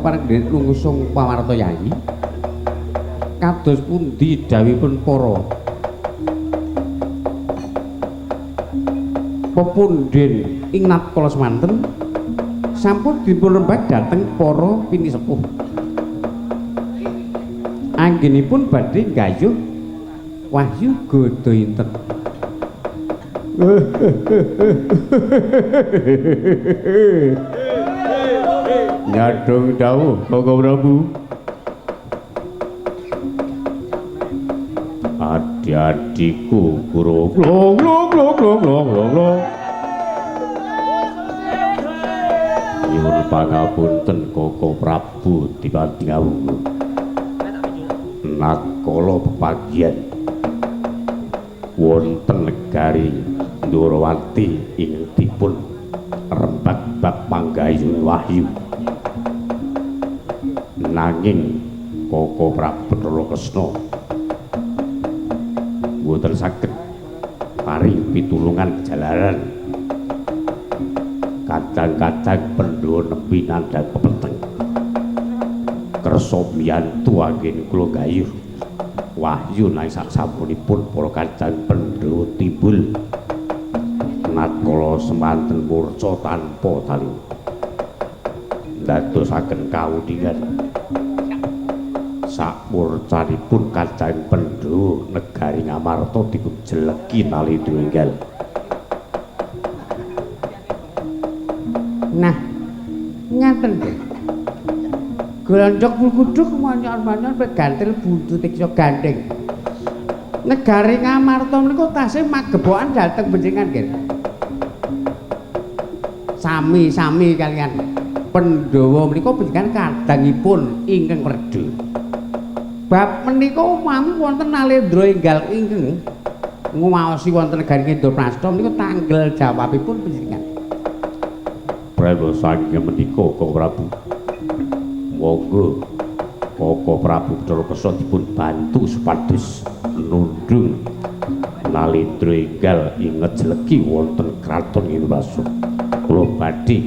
pareng nderek lungusung pawarta Yayi. Kados pundi dhawuhipun para pepundhen ing natkala semanten sampun dipun rembag dhateng para pinisepuh. Anggenipun badhe nggayuh wahyu Gadainten. Nyadong dawuh Koko Prabu. Adi-adiku Kurawa glong glong glong glong glong glong glong. Nyuwun pangapunten Koko Prabu dipati ngawungu. Natkala pepanggihan wonten negari Ndorowati ing dipun rembag bab panggayuh wahyu. Nanging Koko Prabu Bathara Kresna mboten saged paring pitulungan jalaran kadang-kadang Pandhawa nembe nandhang pepeteng. Kersa mbiyantu anggen kula gayuh wahyu nanging saksampunipun para kadang Pandhawa timbul natkala semanten murca tanpa tali ndadosaken kawuningan sakmurcanipun kadang Pandhawa negari Ngamarta dipun jeleki nalindra enggal. Nah, ngaten nggih. Glondhok kudu manyan-manyan pegantil buntut iksa gandeng. Negari Ngamarta menika tasih magebokan dhateng panjenengan nggih. Sami-sami kaliyan Pandhawa menika panjenengan kadangipun ingkang wredha. Bab menika upami wonten nalendra enggal ingkang nguwaosi wonten negari Indraprasta menika tanggel jawabipun panjenengan. Prema saking menika Koko Prabu. Monggo Koko Prabu Bathara Kresna dipun bantu supados nundhung nalendra enggal ing ngejeleki wonten kraton Indraprasta. Kula badhe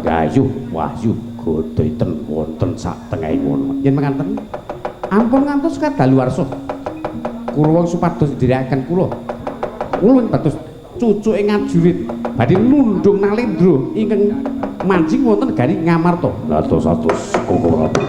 nggayuh wahyu Gadainten wonten satengahing wana. Yen manganten ampun ngantos kadaluwarsa. Kurawa supados ndherekaken kula. Kula dados cucuke ngajurit badhe nundhung nalendra ingkang manjing wonten negari Ngamarta. Atos-atos Koko Prabu.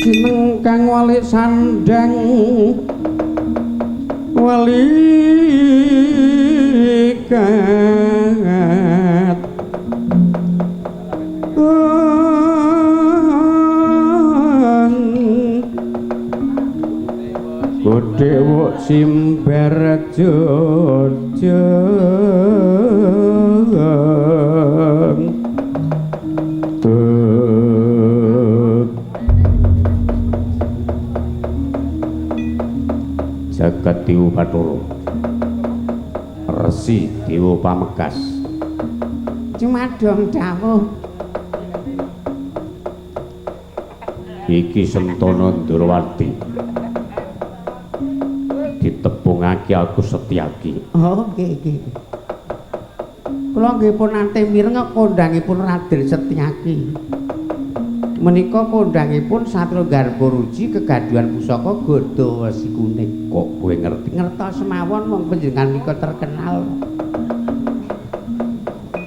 Sineng kang walik sandang walikat Godhewuk simbar jojong. Jagat Dewa Bathara. Resi Dewa Pamekas. Cumadong dawuh. Iki Sentana Ndrawati. Ditepungake aku Setyaki. Oh, nggih nggih. Kula nggih pun nate mireng kondhangipun Raden Setyaki. Menika kondhangipun Satria Garba Ruci kegaduhan pusaka Gada Wesi Kuning. Kok kowe ngerti? Ngertos mawon wong panjenengan nika terkenal.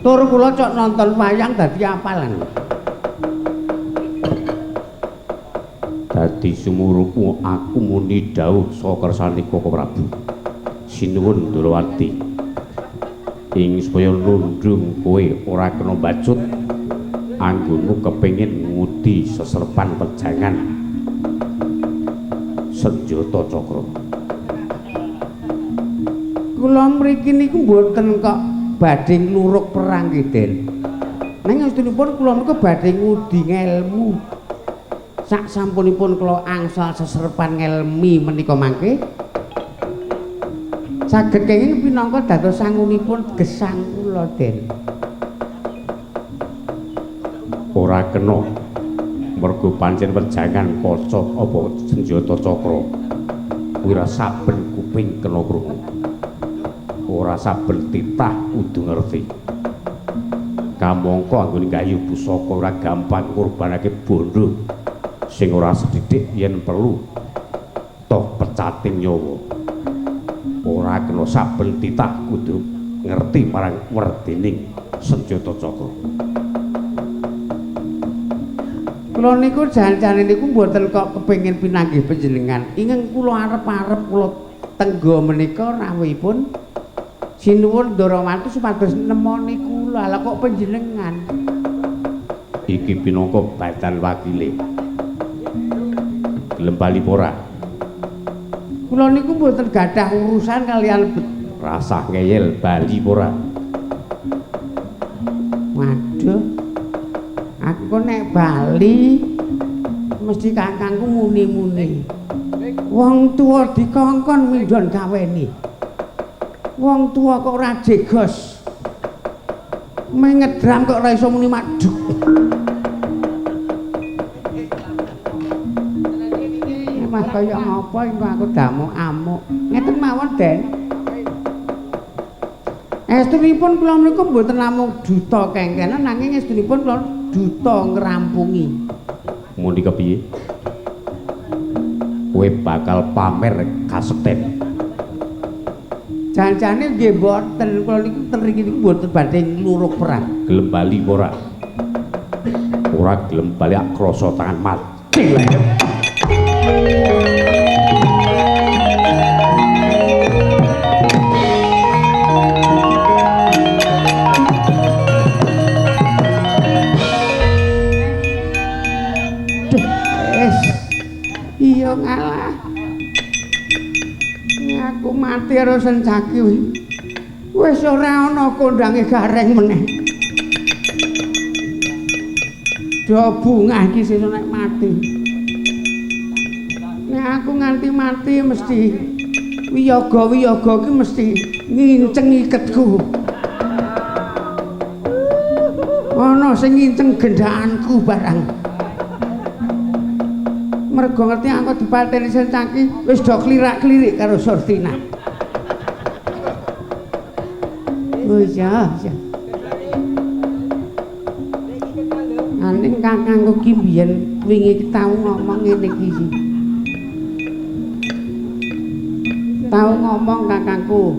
Tur kula cok nonton wayang dadi apalan. Dadi sumurupmu aku muni dawuh saka kersane Koko Prabu. Sinuwun Ndrawati. Ing supaya nundung kowe ora kena bacut, anggonmu kepengin ngudi seserpan pejangan senjata cakra. Kula mriki niku mboten kok badhe ngluruk perang nggih, Den. Nanging estunipun kula niku badhe ngudi ngelmu. Sak sampunipun kula angsal seserpan ngelmi menika mangke saged kenging pinangka dados sangunipun gesang kula, Den. Ora kena mergo pancen wejangan kaca apa senjata cakra kuwi ora saben kuping kena krungu, ora saben titah kudu ngerti. Kamangka anggone gayuh pusaka ora gampang ngurbanake bondo sing ora sethithik yen perlu toh pecating nyawa. Ora kena saben titah kudu ngerti marang werdining senjata cakra. Kula niku jan-jane niku mboten kok kepengin pinanggih panjenengan. Ingkang kula arep-arep kula tengga menika rawuhipun sinuwun Ndrawati supados nemoni kula. Lah kok panjenengan? Iki pinangka badan wakile. Gelem bali ora? Kula niku mboten gadah urusan kalian rasah ngeyel bali ora. Waduh. Aku nek bali mesti kakangku muni-muni. Wong tuwa dikongkon mindhon gaweni. Wong tuwa kok ora jegos. Mengedram kok ora iso muni maduk. Mas kaya ngapa engko aku damuk amuk. Ngeten mawon, Den. Estunipun kula menika mboten namung duta kengkenan nanging estunipun kula duta ngrampungi. Muni kepiye? Kowe bakal pamer kasekten. Jan-jane nggih mboten, kula niku ten mriki niku mboten badhe ngluruk perang. Gelem bali ora? Ora gelem bali krasa tangan mati. Iya ngalah. Aku mati karo Sencaki. Wis ora ana kondhange Gareng meneh. Do bungah iki sesuk nek mati. Nek aku nganti mati mesti wiyaga-wiyaga iki mesti nginceng iketku. Ana sing nginceng gendhaanku barang. Mergo ngerti aku dipateni Sencaki wis do klirak-klirik karo Surtina. Oh iya, iya. Aning kakangku ki mbiyen wingi tau ngomong ngene iki sih. Tau ngomong kakangku.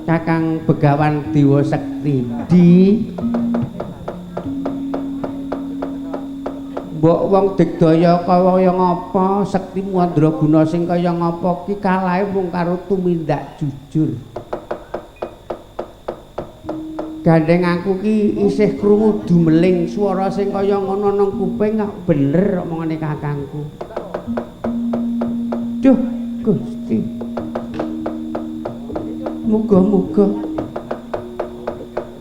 Kakang Begawan Dewa Sekti. Di mbok wong digdaya kaya ngapa, sekti mandraguna sing kaya ngapa ki kalahe mung karo tumindak jujur. Gandeng aku ki isih krungu dumeling swara sing kaya ngono nang kuping kok bener omongane kakangku. Duh, Gusti. Muga-muga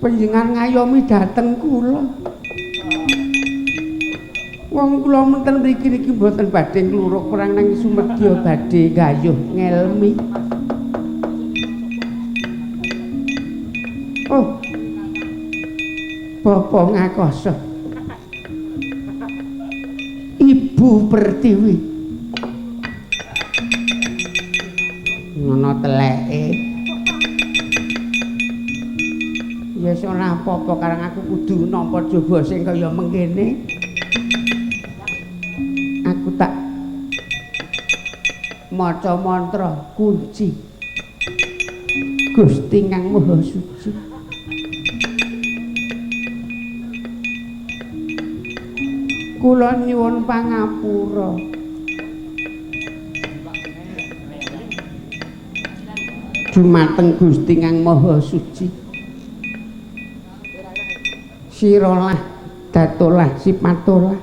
panjenengan ngayomi dhateng kula. Wong kula menten mriki niki mboten badhe ngluruk perang nang sumedya badhe gayuh ngelmi. Oh. Bapak ngakoso. Ibu Pertiwi. Ngono teleke. Ya wis ora apa-apa karang aku kudu nampa coba sing kaya mengkene. Aku tak maca mantra kunci Gusti Kang Maha Suci. Kula nyuwun pangapura. Dumateng Gusti Kang Maha Suci. Sirolah datolah sipatolah.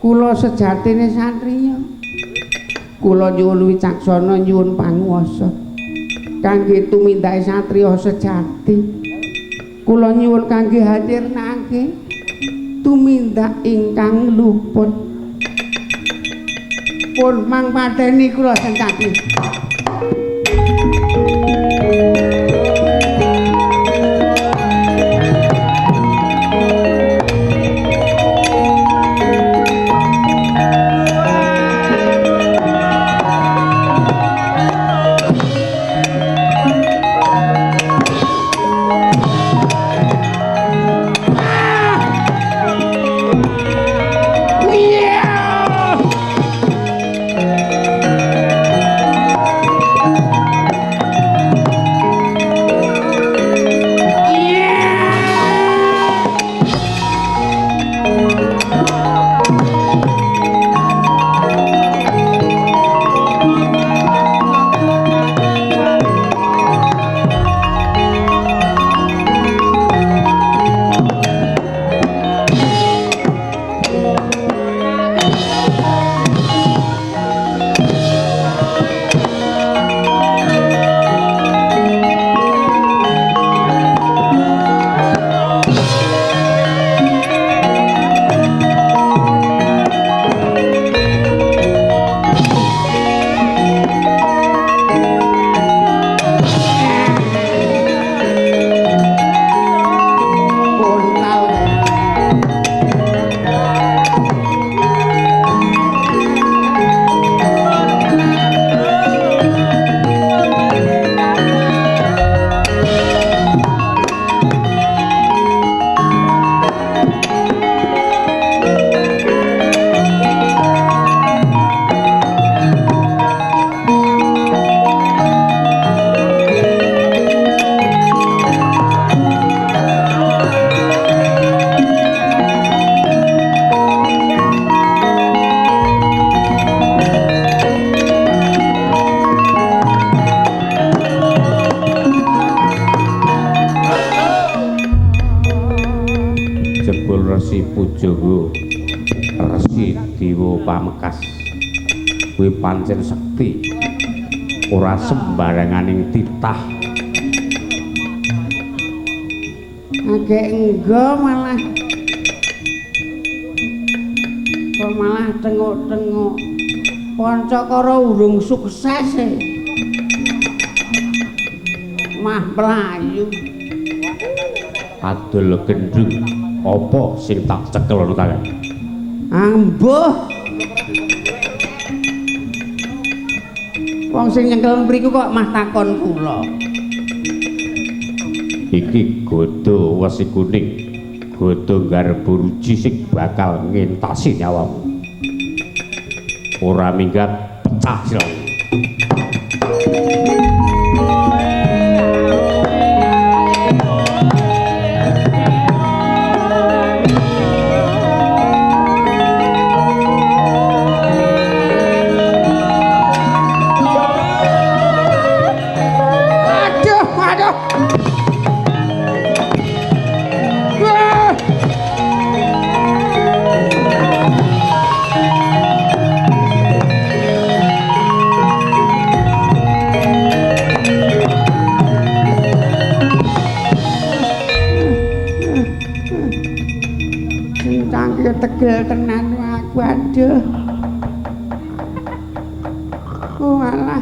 Kula sejatine satriya. Kula nyuwun wicaksana nyuwun panguwasa kangge tumindake satriya sejati. Kula nyuwun kangge hadirnake tumindak ingkang luput. Pun mang pateni kula sencaki. Pujangga Resi Dewa Pamekas kuwi pancen sekti ora sembaranganing titah. Agek enggo malah kok malah tengok-tengok Pancakara urung sukses e. Mah mlayu adol gendhung apa sing tak cekel ana tangan? Ambuh. Wong sing nyekel mriku kok mah takon kula. Iki godho wesi kuning, godho garba ruji sing bakal ngentasi nyawamu. Ora minggat pecah siramu. Aduh. Waduh. Oh alah.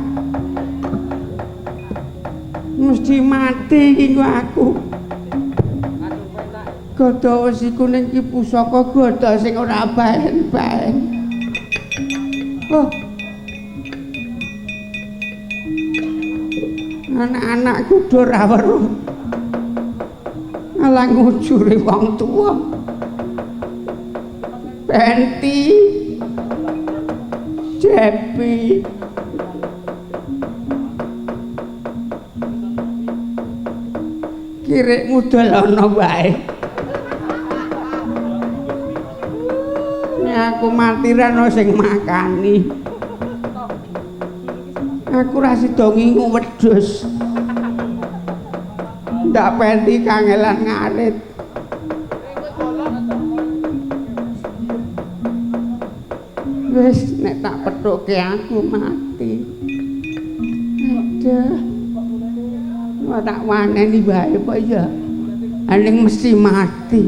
Mesti mati iki aku. Gada wesi kuning iki pusaka gada sing ora baen-baen. Oh. Anak-anakku do ora weruh. Malah ngujuri wong tuwa. Penti. Cepi. Kirikmu dolono wae. Nek aku mati ra ono sing makani. Aku ra sida ngingu wedhus. Ndak penti kangelan ngarit. Wis nek tak pethukke aku mati. Aduh. Wah tak waneni wae apa ya. Aning mesti mati.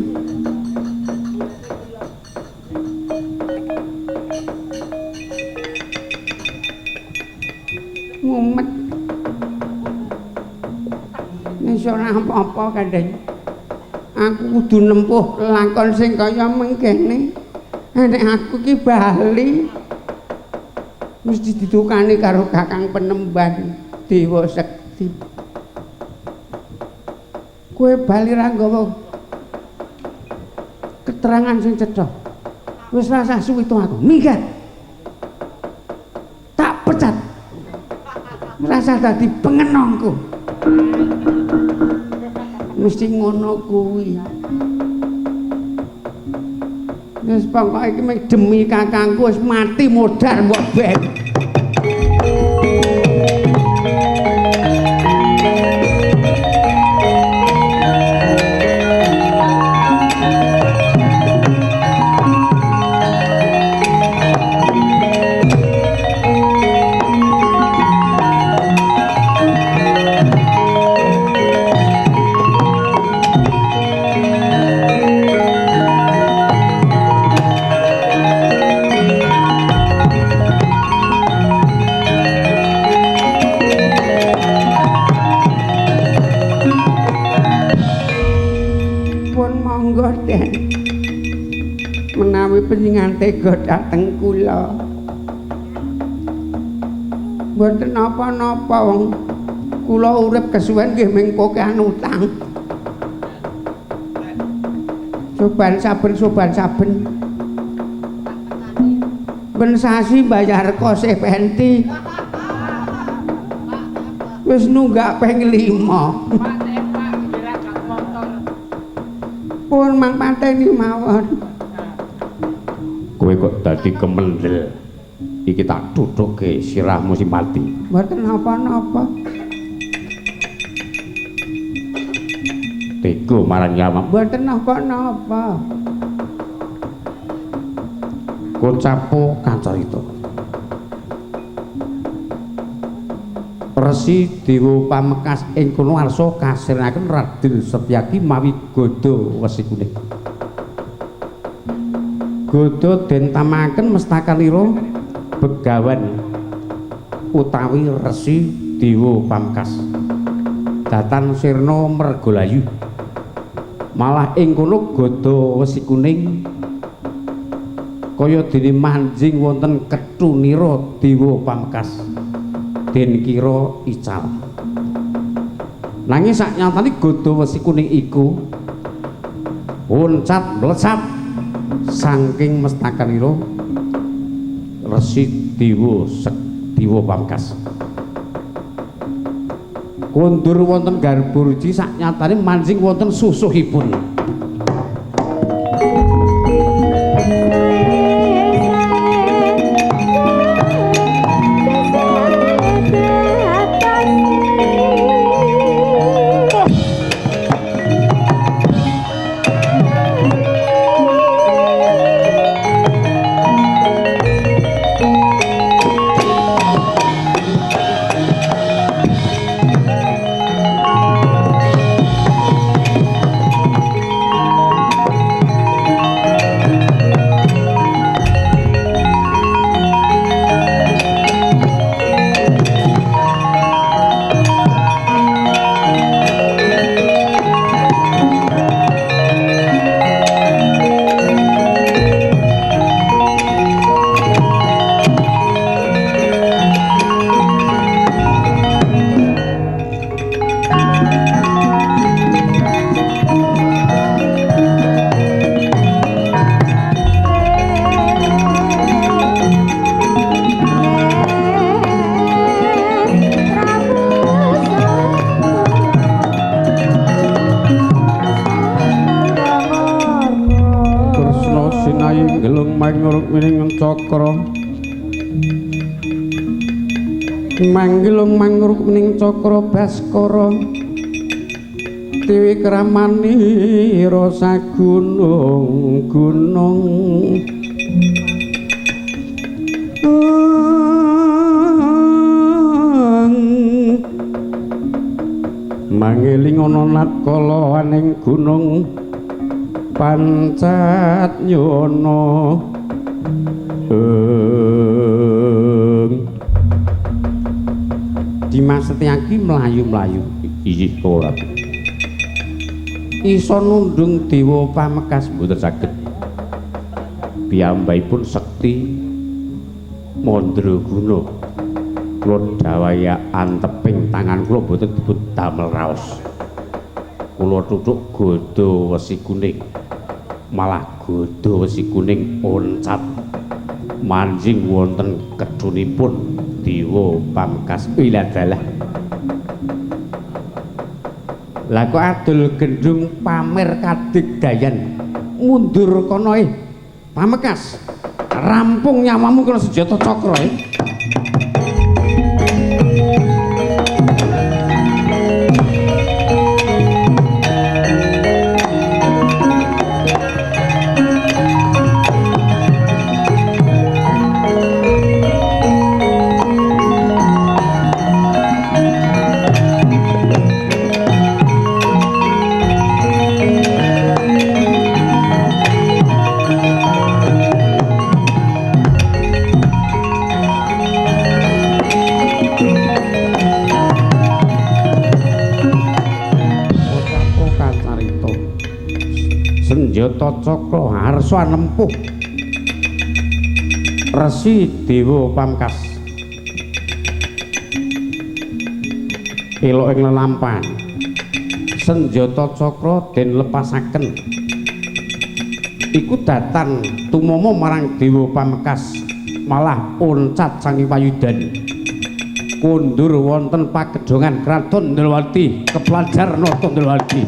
Mumet. Nek ora apa-apa kandhane. Aku kudu nempuh lakon sing kaya mengkene. Nek aku ki bali mesti didukani karo Kakang Penemban Dewa Sekti. Kowe bali ra nggawa keterangan sing cetha. Wis rasah suwito aku. Minggat. Tak pecat. Rasah dadi pengenongku. Mesti ngono kuwi. Wis pokoke iki demi kakangku wis mati modar mbok ben. Panjenengan tega dhateng kula. Mboten napa-napa wong kula urip kesuwen nggih mung kokehan utang. Soban saben soban saben. Ben sasi bayar kose penti. Wis nunggak ping 5. Pun mang pateni mawon. Kowe kok dadi kemendel. Iki tak thuthuke sirahmu sing mati. Mboten napa-napa. Tega marang nyawa. Mboten napa-napa. Kocapo kacarita. Resi Dewa Pamekas ing kono arsa kasirnaken Raden Setyaki mawi gada wesi kuning. Gada den tamaken mestakanira begawan utawi Resi Dewa Pamkas. Datan sirna mergolayu. Malah ing kono gada wesi kuning kaya dene manjing wonten kethunira Dewa Pamkas. Den kira ical. Nanging saknyatane gada wesi kuning iku loncat mlesat saking mestakanira Resi Dewa Dewa Pamkas. Kondur wonten garburji saknyatane manjing wonten susuhipun. cakra manggilung mangrukmining cakra baskara dewi kramanira sagunung gunung mangeling ana natkala aning gunung pancat nyono. Dimas Setyaki mlayu-mlayu inggih ora iso nundung Dewa Pamekas mboten saged. Piyambakipun sekti mandraguna. Kula dhawahi anteping tangan kula mboten dipun damel raos. Kula tuthuk gada wesi kuning. Malah gada wesi kuning oncat manjing wonten kedhunipun Dewa Pamekas. Wiladalah. Lah kok adol gendhung pamer kadigdayan mundur kono Pamekas. Rampung nyawamu kena senjata cakra. Senjata cakra harsa nempuh Resi Dewa Pamkas elok ing lelampahan senjata cakra den lepasaken iku datan tumama marang Dewa Pamekas malah oncat saking payudan kondur wonten pagedhongan Kraton Ndrawati kepelajar Nata Ndrawati.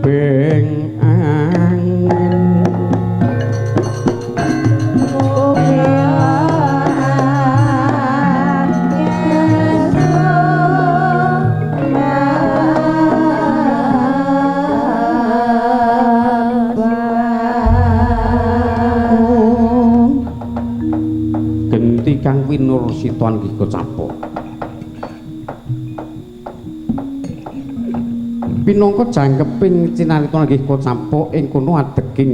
Beng angin Warsita nggih kocapa. Pinangka jangkeping cinarita nggih kocapa ing kono adeging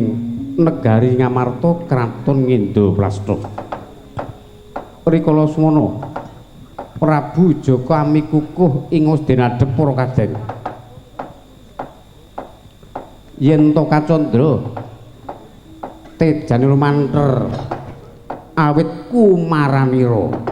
negari Ngamarta kraton Ngendraprasta. Rikala semana Prabu Jaka amikukuh ing usdenadhep para kadang. Yen to kacandra tejane lumanter awit kumaranira.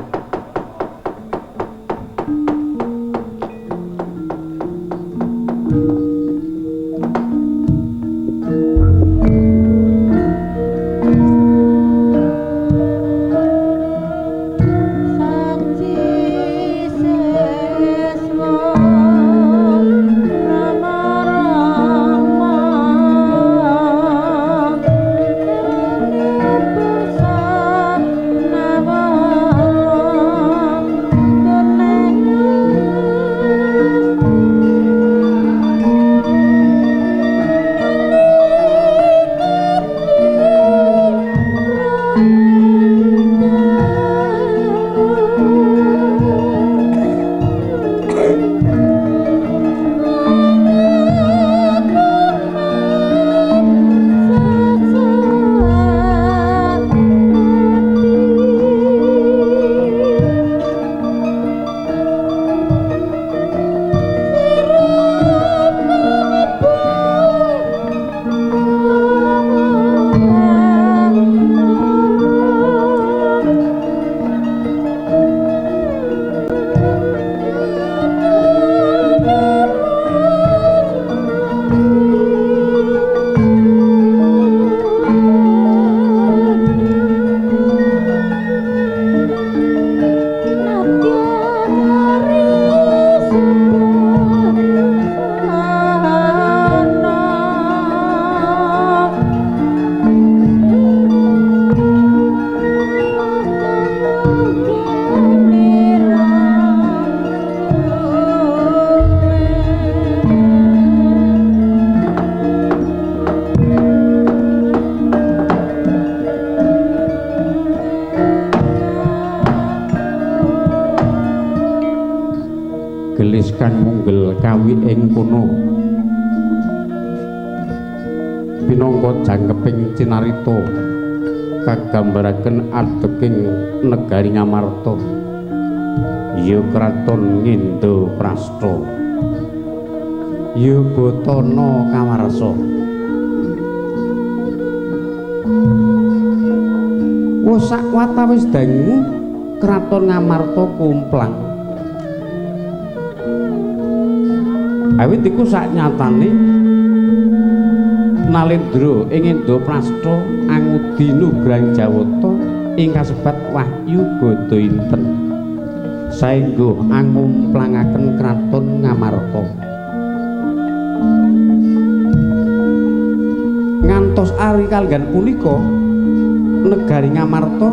Gelis kang munggel kawi ing kono pinangka jangkeping cinarita kagambaraken adeging negari Ngamarta ya kraton Ngendraprasta ya Batana kawarsa. Wis sakwatawis dangu kraton Ngamarta komplang. Awit iku saknyatane Nalendra ing Indraprasta angudi nugrahing Jawata ing kasebat Wahyu Gada Inten saengga angumplangaken kraton Ngamarta. Ngantos ari kalenggan punika negari Ngamarta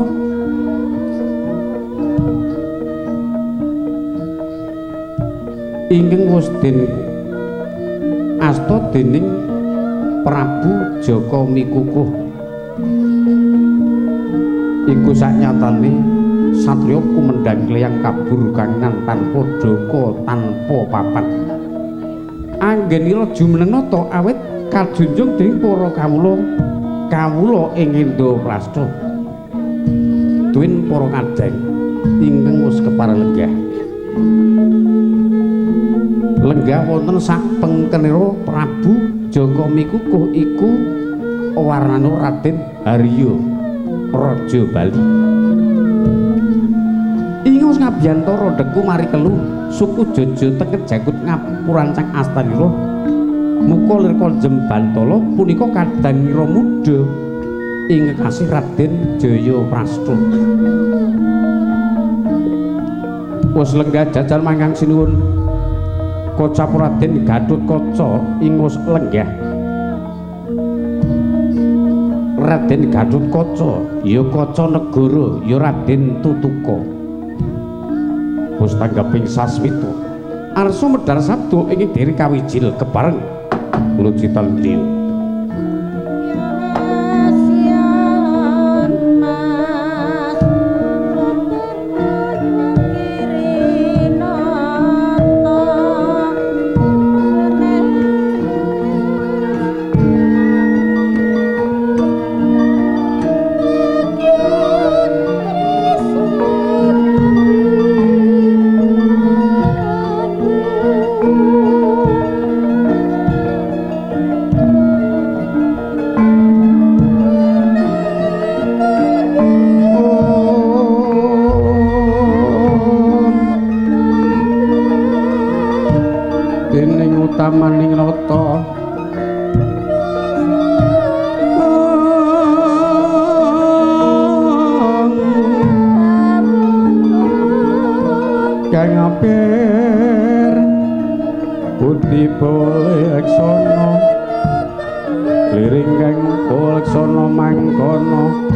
ingkang wis den asta dening Prabu Jaka Mikukuh iku saknyatane satriya kumendhang kleyang kabur kangan tanpa daka tanpa papan. Anggenira jumeneng nata awit kajunjung dening para kawula kawula ing Indraprasta tuwin para kadang ingkang wis kepareng lenggah. Lenggah wonten sak pengkenira Prabu Jaka Mikukuh iku warnane Raden Harya Raja Bali. Ing wis ngabiyantara deku mari kelu suku Jojo teket jagut ngapurancang astanira muka lir konjem bantala punika kadangira muda ing kekasih Raden Jaya Prasta. Wis lenggah jajal mangkang sinuwun kocap Raden Gatotkaca ing wis lenggah. Raden Gatotkaca ya kaca negara ya Raden Tutuka. Wis tanggaping sasmita arsa medhar sabda ing diri kawijil kepareng lucitan dhewe. Dening utamaning nata kang apir budi bawa leksana liring kang leksana mangkono.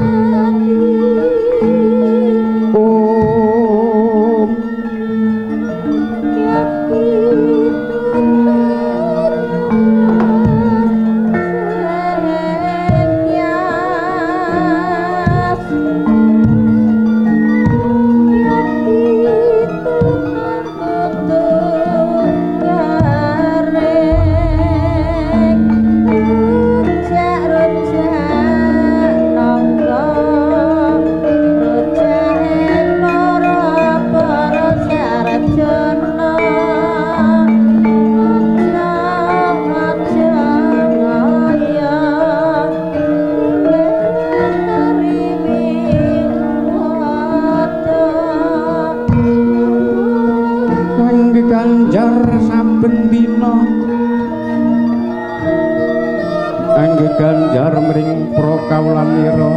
Om ganjar saben dina angge ganjar mring para kawulanira.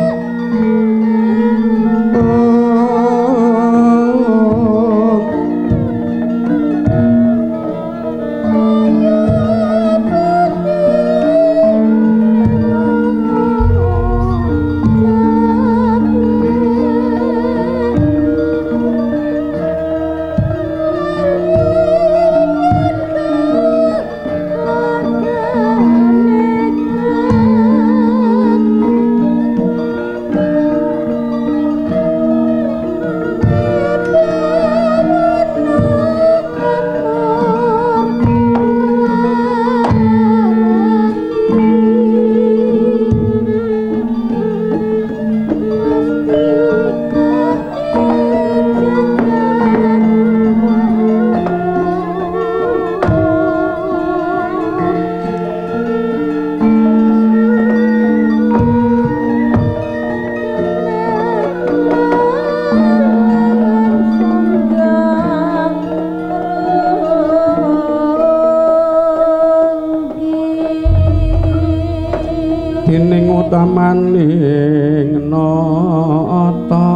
Dening utamaning nata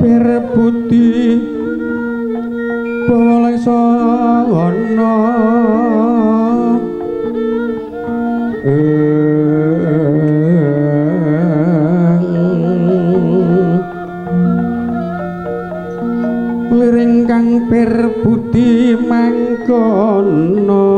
bir budi bawa leksana liring kang bir budi mangkono.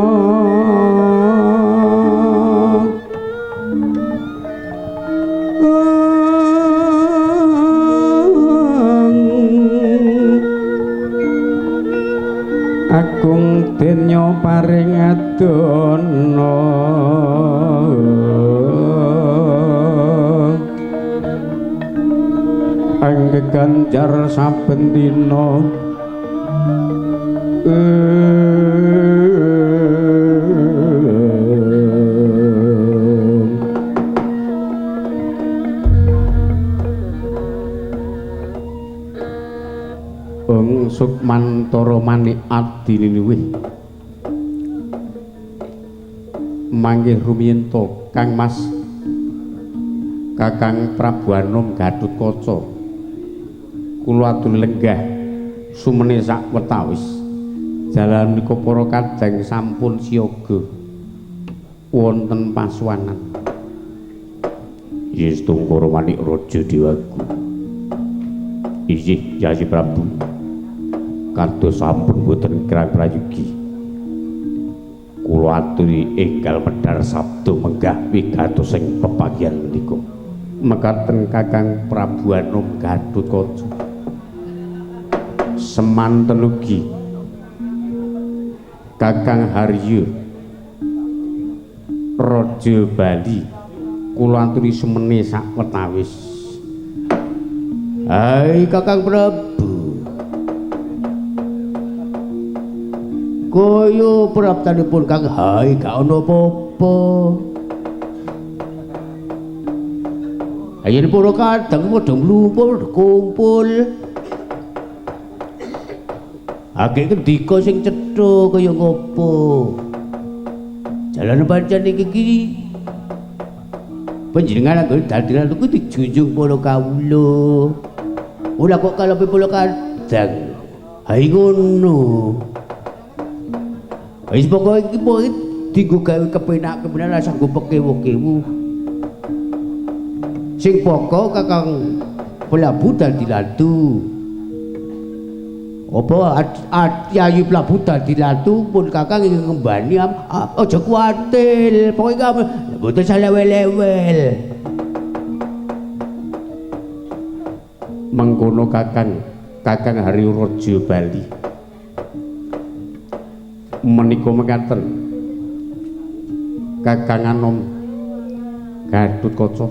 Agung denya paring adana angge ganjar saben dina. Ong Sukmantara manik adiniluwih manggih rumiyin to Kang Mas Kakang Prabu Anom Gatotkaca. Kula aturi lenggah sumene sak wetawis jalan menika para kadang sampun siaga wonten pasuwanan. Yestungkara manik raja dewaku. Inggih Yayi Prabu, kados sampun boten kirang prayogi. Kula aturi enggal medhar sabda menggah wigatos ing pepanggihan menika. Mekaten Kakang Prabu Anom Gatotkaca. Semanten ugi Kakang Harya Raja Bali, kula aturi semene sak wetawis. Hai Kakang Prabu, kaya praptanipun Kang Hai gak ana apa-apa. Yen para kadang padha mlumpur kumpul. Akeh ngendika sing cetha kaya ngopo. Jalan pancen iki iki panjenengan anggone dadilan iku dijunjung para kawula. Ora kok kalepe para kadang. Ha ngono. Wis pokoke iki pokoke dienggo gawe kepenak-kepenak ra sanggup pekewu-kewu. Sing pokok Kakang Prabu dadi latu. Apa Yayi Prabu dadi latu pun Kakang ingkang ngembani aja kuwatir. Pokoke mboten salewel-lewel. Mengkono Kakang, Kakang Haryo Raja Bali. Menika mekaten Kakang Anom Gatotkaca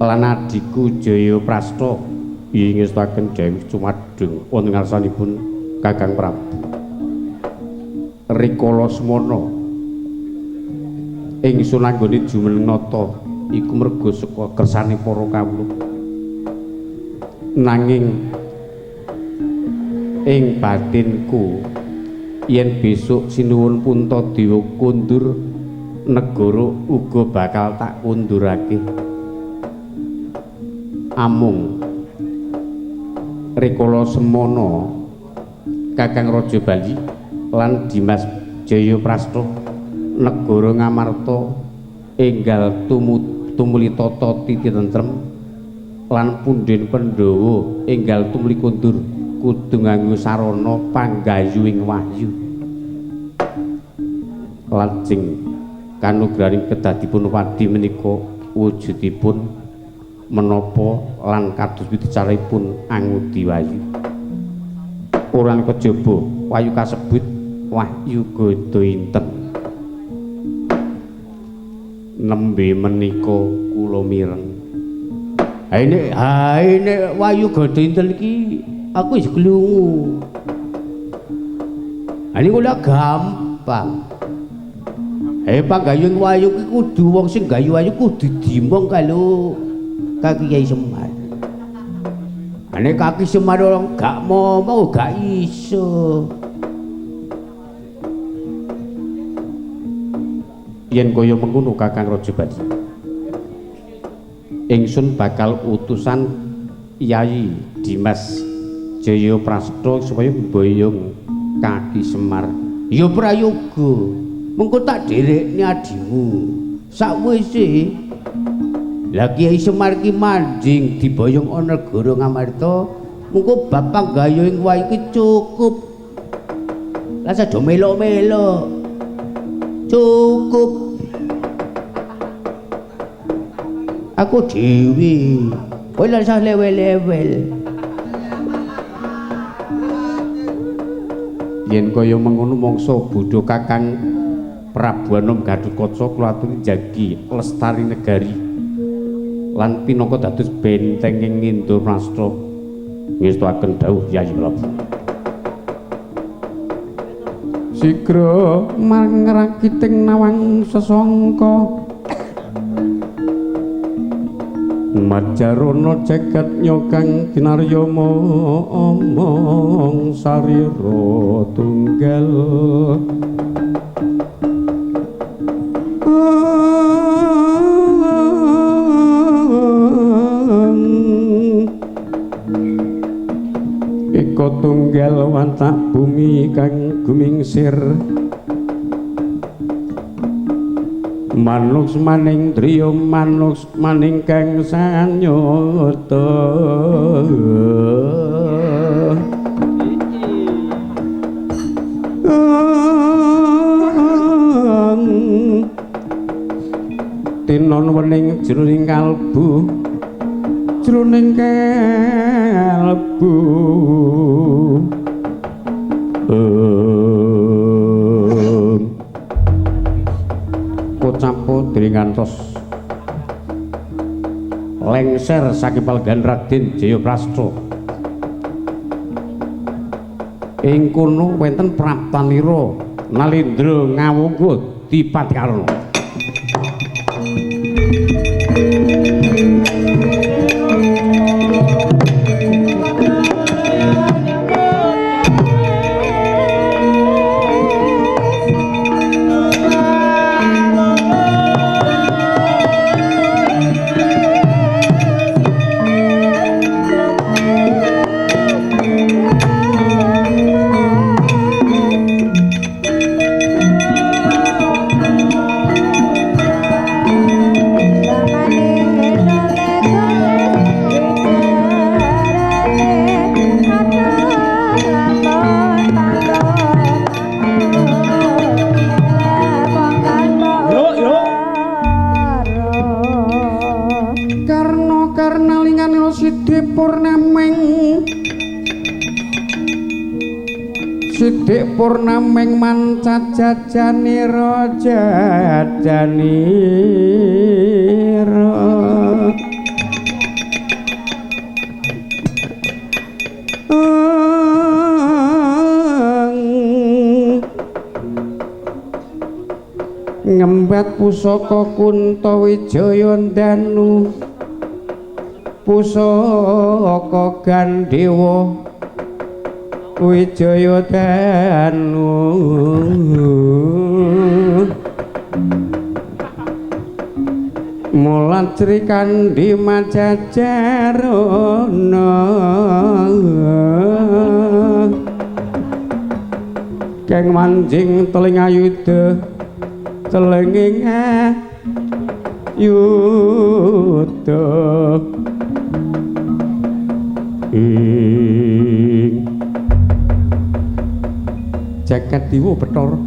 lan adhiku Jaya Prasta ingestaken dawuh cumadung wonten ngarsanipun Kakang Prabu. Rikala semana ingsun anggone jumeneng nata iku merga saka kersane para kawula. Nanging ing batinku yen besok sinuwun Puntadewa kondur negara uga bakal tak kondurake. Amung rikala semana Kakang Raja Bali lan Dimas Jaya Prasta negara Ngamarta enggal tumuli tata titi tentrem lan punden Pandhawa enggal tumuli kondur kudu nganggo sarana panggayuing wahyu. Lajeng kanugrahaning kedadipun wadi menika wujudipun menapa lan kados pundi caripun angudi wayu. Ora kejaba wayu kasebut wahyu gada inten. Nembe menika kula mireng. Ha nek wayu gada inten iki aku wis klungu. Ha niku lha gampang. Panggayuing wayu ki kudu wong sing gayu wayu kudu dimong karo kaki Kyai Semar. Nek kaki Semar ora gak momong gak iso. Yen kaya mengkono Kakang Raja Bali, ingsun bakal utusan Yayi Dimas Jaya Prasta supaya mboyong kaki Semar. Ya prayoga. Mengko tak dherekne adimu. Sakwise lah Kyai Semar ki manjing diboyong ana negara Ngamarta, mengko bab panggayuing wae iki cukup. Lah do melok-melok. Cukup. Aku dhewe. Kowe lha usah lewel-lewel. Yen kaya mengono mangsa bodho Kakang Prabu Anom Gatotkaca kula aturi jagi lestari negari lan pinaka dados benteng ing Indraprasta. Ngestuaken dawuh Yayi Prabu. Sigra mangrakiting nawang sesangka majarana jagat nyokang kinarya omong sarira tunggal. Eka tunggal watak bumi kang gumingsir manux maning driya manux maning kang sanyata. Tinon wening jroning kalbu, jroning kalbu. Pocapo dene ngantos lengser saking palenggan Raden Jaya Prasta. Ing kono wonten Praptanira Nalendra ngawungga dipatikarana. sithik purnaming sithik purnaming mancajajanira jajanira ngembat pusaka Kunta Wijaya Ndanu pusaka Gandewa Wijaya Danu mulat Sri Kandi Majajarana keng manjing teling ayuda telenging ayuda ing jagat dewa Bathara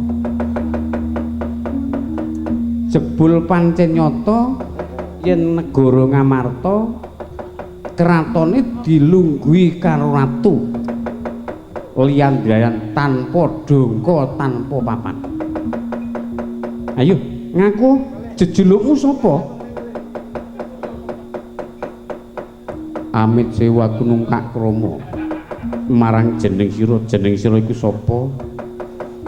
jebul pancen nyata yen negara Ngamarta kratone dilungguhi karo ratu liyan tanpa dongko tanpa papan. Ayo ngaku jejulukmu sapa? Amit sewu aku nungkak krama marang jeneng sira. Jeneng sira iku sapa?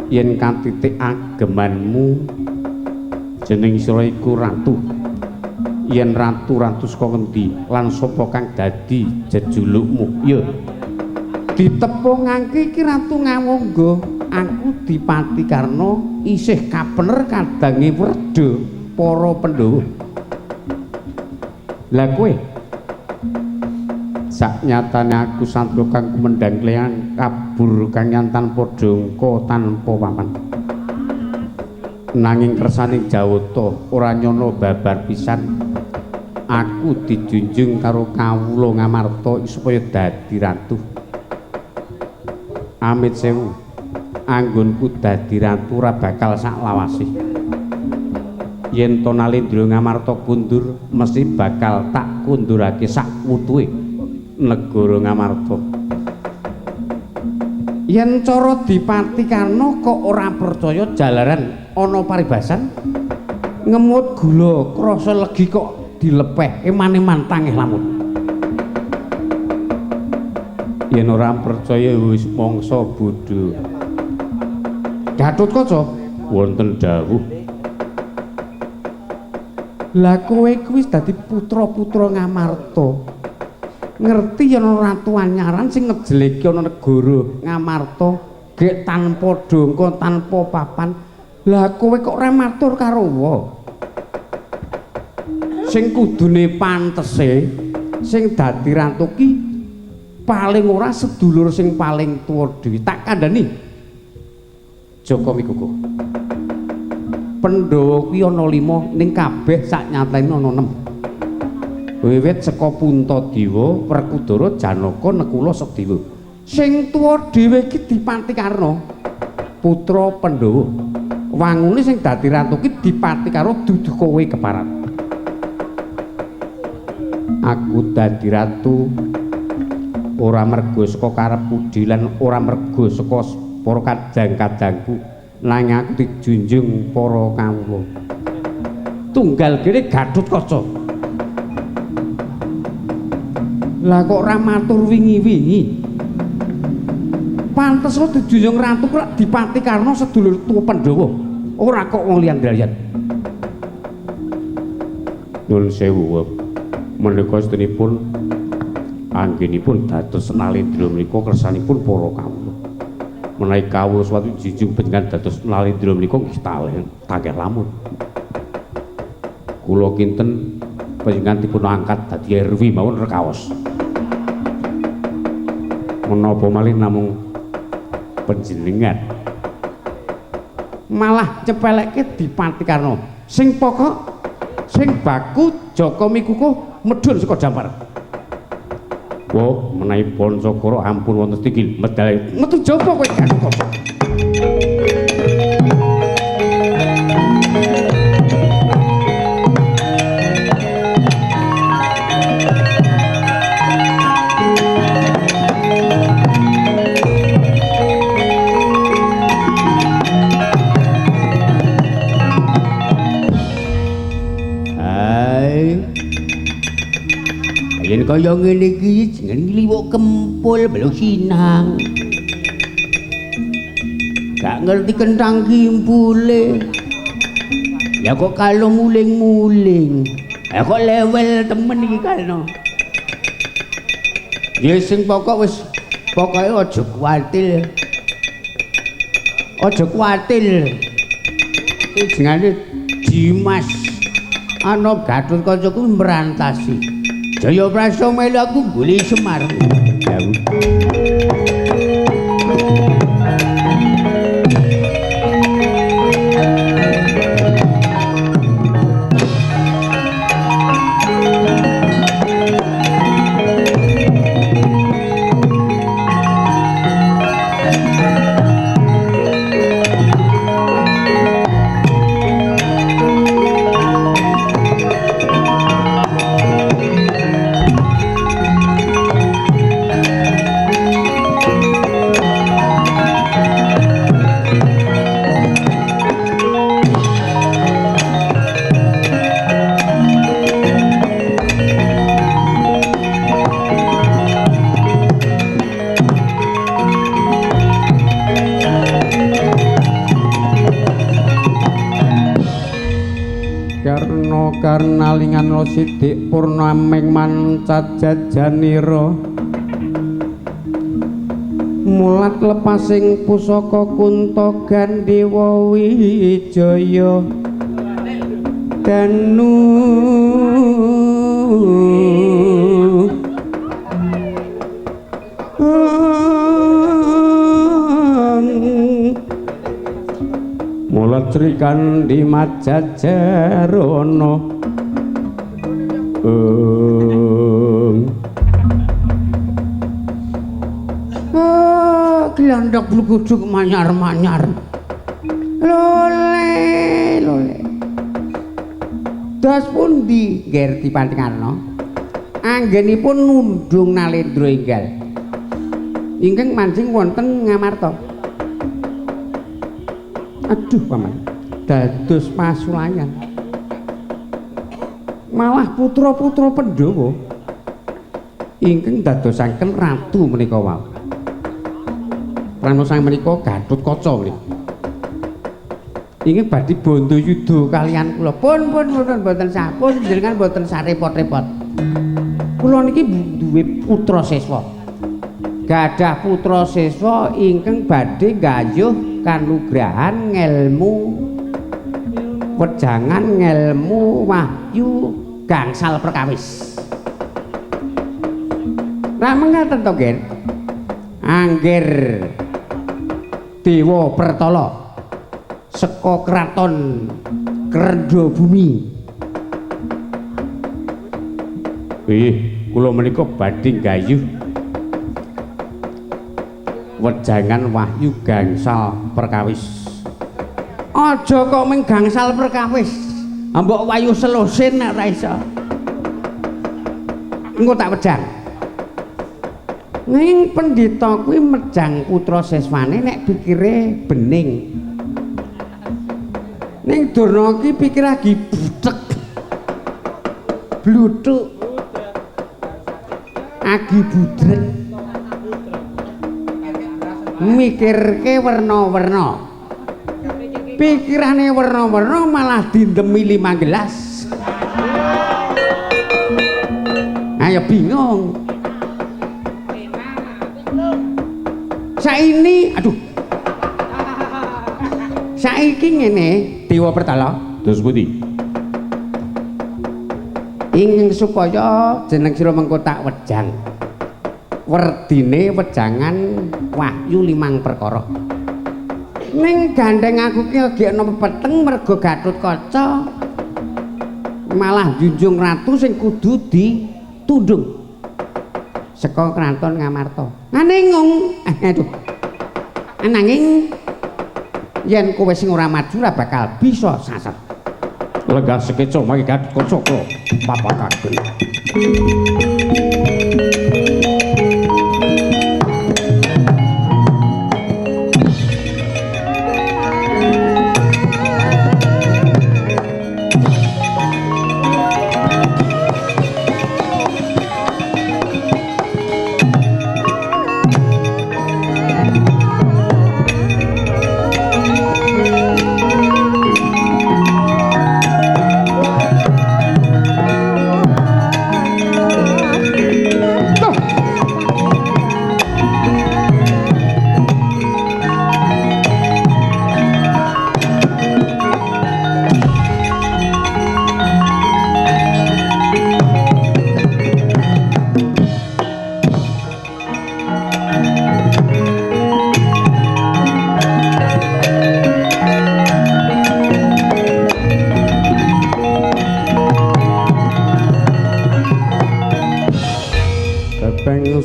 Yen katitik agemanmu jeneng sira iku ratu. Yen ratu-ratu saka ngendi lan sapa kang dadi jejulukmu? Ya ditepungake iki Ratu Ngawangga, aku Dipati Karna isih kapener kadange werda para Pandhawa. Lah kowe saknyatane aku santro kang kumendhang kleyang kabur kang tanpa dongko tanpa papan. Nanging kersane Jawata ora nyono babar pisan. Aku dijunjung karo kawula Ngamarta supaya dadi ratu. Amit sewu, anggonku dadi ratu ora bakal sak lawase. Yen to Nalendra Ngamarta kundur, mesti bakal tak kundurake sak wutuhe negara Ngamarta. Yen cara Dipati Karna kok ora percaya jalaran ana paribasan ngemut gula krasa legi kok dilepeh eman-eman tangeh lamun. Yen ora percaya wis mangsa bodho. Gatotkaca wonten dawuh. Lah kowe kuwi wis dadi putra-putra Ngamarta. Ngerti yen ana ratu anyaran sing ngejeleki ana negara Ngamarta gek tanpa dongko tanpa papan. Lah kowe kok ora matur karo wa? Sing kudune pantese sing dadi ratu ki paling ora sedulur sing paling tuwa dhewe. Tak kandhani Jaka Mikuku. Pandhawa kuwi ana 5 ning kabeh sak nyatane ana 6. Wiwit saka Puntadewa, Werkudara, Janaka, Nekula, Sedewa. Sing tuwa dhewe iki Dipati Karna, putra Pandhawa. Wangune sing dadi ratu ki Dipati karo dudu kowe keparat. Aku dadi ratu ora mergo saka karepku dhewe lan ora mergo saka para kadang-kadangku, nanging aku dijunjung para kawula. Tunggal kene Gatotkaca. Lah kok ora matur wingi-wingi? Pantes kok dijunjung ratu kok Dipati Karna sedulur tuwa Pandhawa. Ora kok wong liyan-liyan. Nuwun sewu. Menika setunipun anggenipun dados Nalendra menika kersanipun para kawula. Menawi kawula suwatu junjung panjenengan dados Nalendra menika nggih tangeh lamun. Kula kinten panjenengan dipun angkat dadi RW mawon rekaos. Menapa malih namung panjenengan malah cepelekke Dipati Karna. Sing pokok sing baku Jaka Mikukuh medhun saka dampar. Wah, menawi Pancakara ampun wonten stinggil medal. Metu jaba kowe Gatotkaca. Yen kaya ngene iki jenenge liwuk kempul belok sinang. Gak ngerti kentang kimpule. Ya kok kalau muling-muling. Ya kok lewel temen iki kalno. Ya sing pokok wis pokoke aja kuwatir. Aja kuwatir. Iki jenenge Dimas. Ana Gatotkaca kuwi merantasi. Jaya Prasta melu aku golek Semar. Karnalingan sidik purnaming mancat jajanira mulat lepasing pusaka Kunta Gandewa Wijaya danu mulat Sri Kandi Majajarana. Glandok bluguduk manyar-manyar. Lole, lole. Dos pundi Nger Dipantingarna? Anggenipun nundung Nalendra enggal. Ingkang manjing wonten Ngamarta. Aduh, Paman. Dados pasulayan. Malah putra-putra Pandhawa ingkang dadosaken ratu menika wau. Prana sang menika Gatotkaca menika. Ingkang badhe bondo yuda kalian kula. Pun pun pun mboten sampun jenengan mboten sarepot-repot. Kula niki duwe putra siswa. Gadah putra siswa ingkang badhe nggayuh kanugrahan ngelmu wejangan ngelmu wahyu gangsal perkawis. Ra mengaten to, Ger? Angger Dewa Pertala saka kraton Krendha Bumi. Nggih, kula menika badhe nggayuh wejangan wahyu gangsal perkawis. Aja kok mung gangsal perkawis. Mbok wayu selosin nek ora iso. Engko tak wejang. Ning pendhita kuwi mejang putra siswane nek pikire bening. Ning Durna ki pikir lagi butek. Bluthuk. Agi budrek. Mikirke werna-werna. Pikirane werna-werna malah dindemi 5 gelas. Ayo bingung. Saini, aduh. Saiki ngene, Dewa Pertala. Terus pundi? Ingin supaya jeneng sira mengko tak wejang. Werdine wejangan wahyu 5 perkara. Ning gandeng aku ki lagi ana pepeteng mergo Gatotkaca malah junjung ratu sing kudu ditundung. Saka kraton Ngamarta. Aneng aduh. Ananging yen kowe sing ora maju ora bakal bisa saset. Lenggah sekeca mangke Gatotkaca kula papakaken.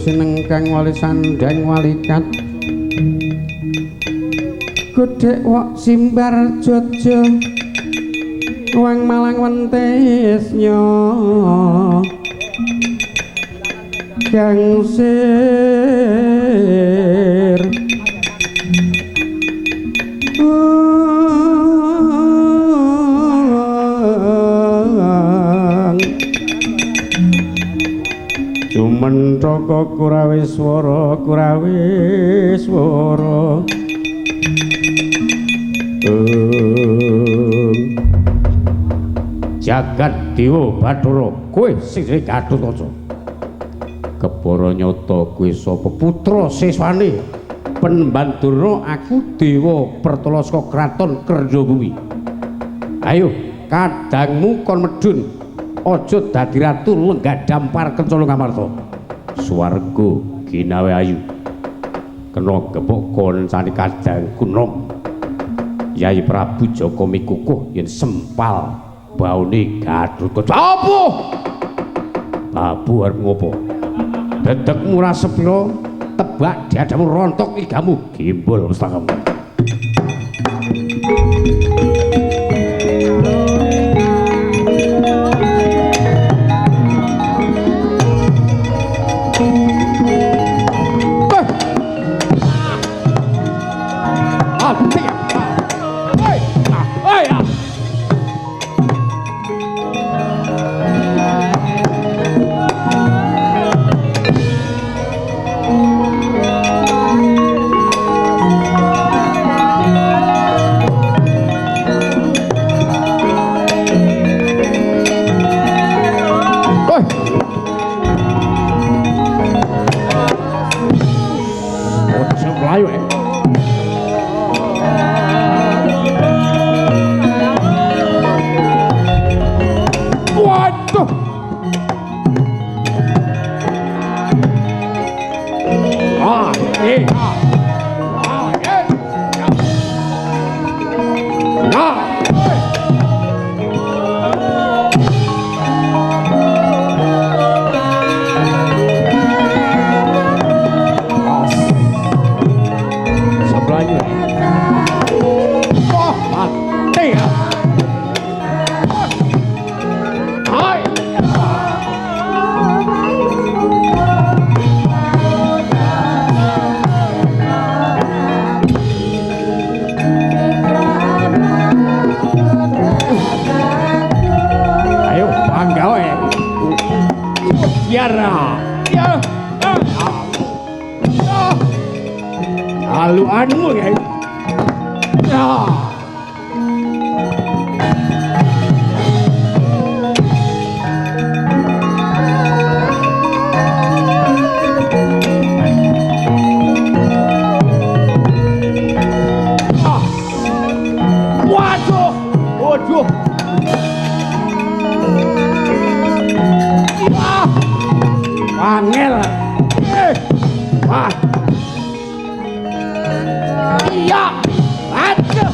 Sinengkang wali sandang walikat godhek wok simbar jojo wang malang wentisnya gangsir Jumentaka Kurawiswara Kurawiswara Jagat Dewa Bathara kowe sing jenenge Gatotkaca kebara nyata kowe sapa putra siswane Penemban Durna aku dewa pertala saka kraton Kerjabumi. Ayo kadangmu kon medhun aja dadi ratu lenggah dampar kencana Ngamarta. Swarga ginawe ayu kena gepuk koncane kadangku nom Yai Prabu Jaka mikukuh yen sempal baune Gatotkaca. Apa? Babu arep ngopo? Dedekmu ra sepira tebak dadamu rontok igamu gimbul mestakamu. Haluanmu ya. Ya. Waduh, waduh. Wah. Angel. Wah. Iya. Aduh.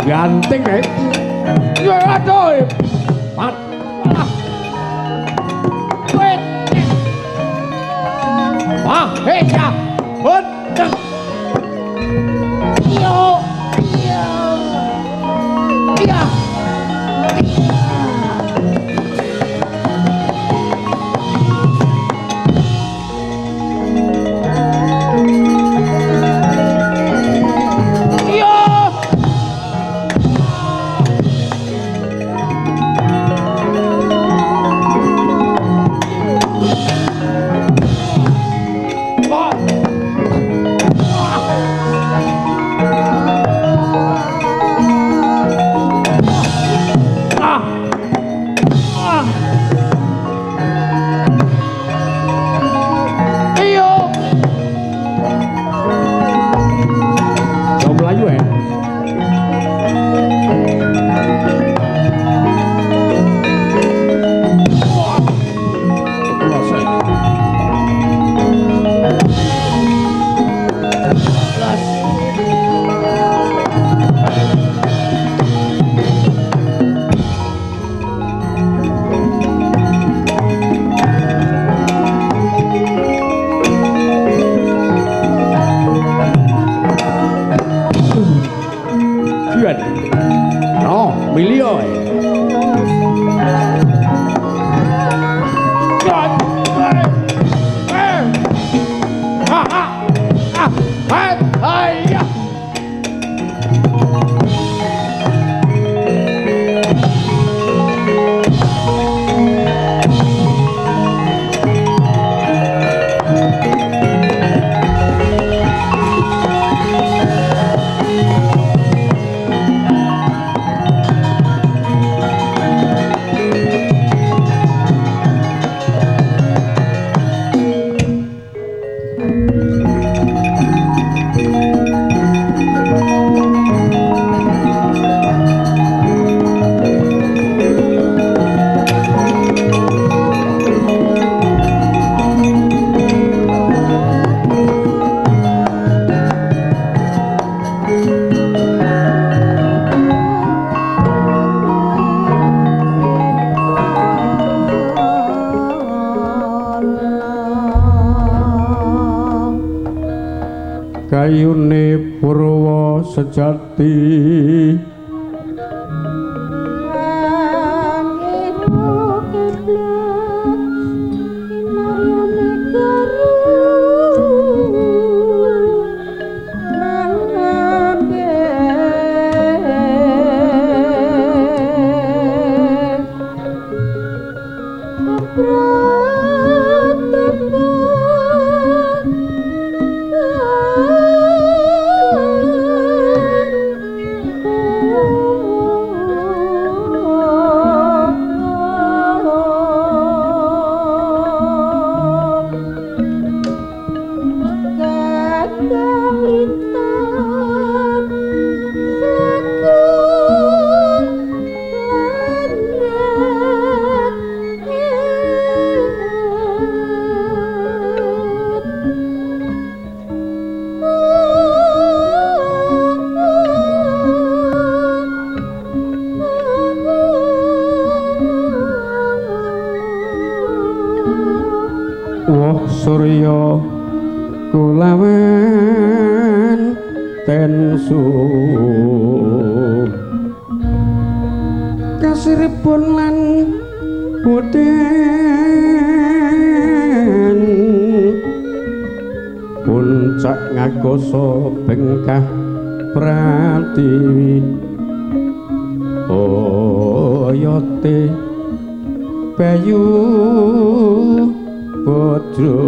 Ganteng eh. Ya aduh. Pat. Wet. Wah, hei ya. Hut. Yo. Iya. Iya. Iya. Kayune purwa sejati. Surya kulawan tensu kasiripun lan puten puncak ngakoso bengkah pratiwi oyote bayu bodro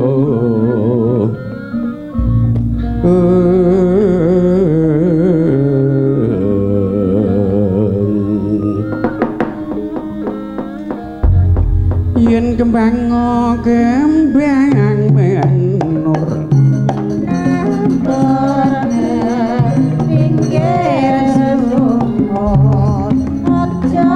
yen kembang kembang menur pinggir sumur aja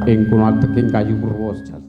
ing kunateking kayu purwa sejati.